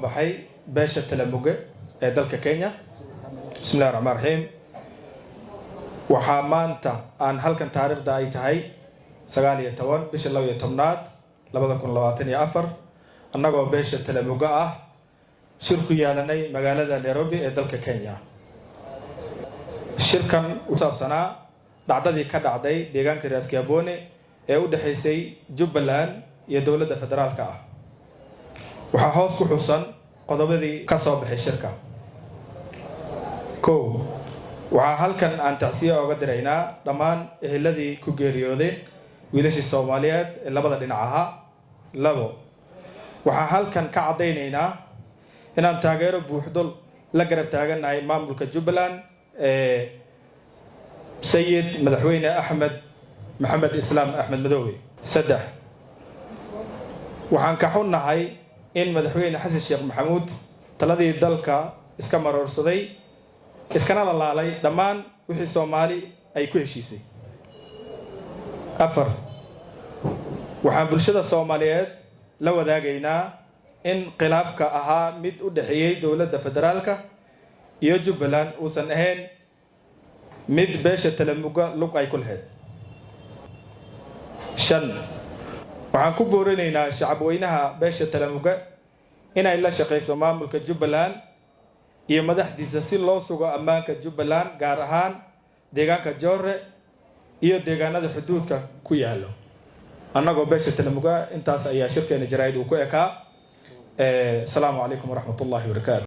Baxay beesha Talamuge ee dalka Kenya. Bismillahi raxmaan raxiim. Waxaa maanta aan halkan, taariikhda ay tahay 19 bisha 12aad 2024, annagoo beesha Talamuge ah shir ku yeelanay magaalada Nairobi ee dalka Kenya. Shirkan u saabsanaa dhacdadii ka dhacday deegaanka Raaskiabone ee u dhexaysay Jubbaland iyo dowladda federaalka ah. Waxaa hoos ku xusan qodobadii ka soo baxay shirka. Kow, waxaa halkan aan tacsiye oga diraynaa dhammaan eheladii ku geeriyoodeen wiilashii Soomaaliyeed ee labada dhinac ahaa. Labo, waxaan halkan ka caddaynaynaa inaan taageero buuxdo la garab taagannahay maamulka Jubbaland ee Sayid Madaxweyne Axmed Maxamed Islaam Axmed Madoobe. Saddex, waxaan ka xunnahay in Madaxweyne Xasan Sheekh Maxamuud taladii dalka iska maroorsaday, iskana lalaalay dhammaan wixii Soomaali ay ku heshiisay. Afar, waxaan bulshada Soomaaliyeed la wadaagaynaa in khilaafka ahaa mid u dhexeeyey dowladda federaalka iyo Jubbaland uusan ahayn mid beesha Talamuga lug ay ku lahayd. Shan, waxaan ku boorinaynaa shacabweynaha beesha Talamuga inay la shaqayso maamulka Jubbaland iyo madaxdiisa si loo sugo ammaanka Jubbaland, gaar ahaan deegaanka Joore iyo deegaanada xuduudka ku yaallo. Annagoo beesha Talamuga, intaas ayaa shirkeena jaraa'id uu ku ekaa. Asalaamu calaykum waraxmat ullahi wabarakaatu.